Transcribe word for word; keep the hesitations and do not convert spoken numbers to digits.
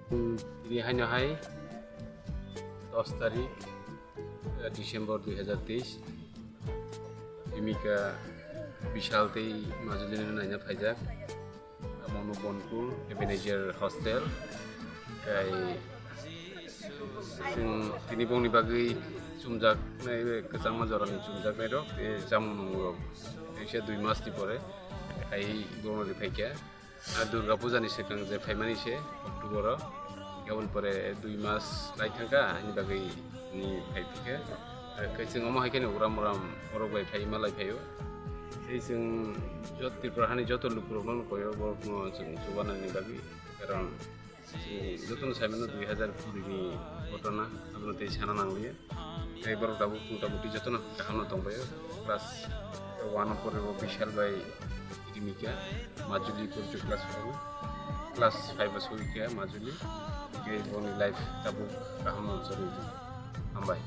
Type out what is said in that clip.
Tini haino hai dos tarik, eh, December dui hazar teis. Rimika Bishal tei Majuli no naina phaijak. Amonu Bonkul, Ebenezer Hostel. Kai chwng tini bongni bagwi chumjaknai, kwchangma jorani chumjaknai rok, tei chamung nung rok. Teisa dui mas ni pore, hai bongni phaikha. Ah, Durga Puja ni swkang je phaimani se October o, aboni pore dui mas lai thangkha, ani bagwi ni phai phikha. Ah, kai chwng omo hai kheno uram uram borok bai phai malai phaio. Tei chwng jot Tripura hani joto lukurokno koyo, borokno chwng chubanani bagwi, karon chwng jotono saimano dui hazar kuri ni ghotona, abono tei sana nangliya. Tei borok tabuk motamuti jotono kaham no tongbaio. Class one o pore bo Bishal bai Rimika, Majuli porikhe class four o. Class five o sogwikha Majuli. Tei boni life tabuk kaham no choli. Hambai.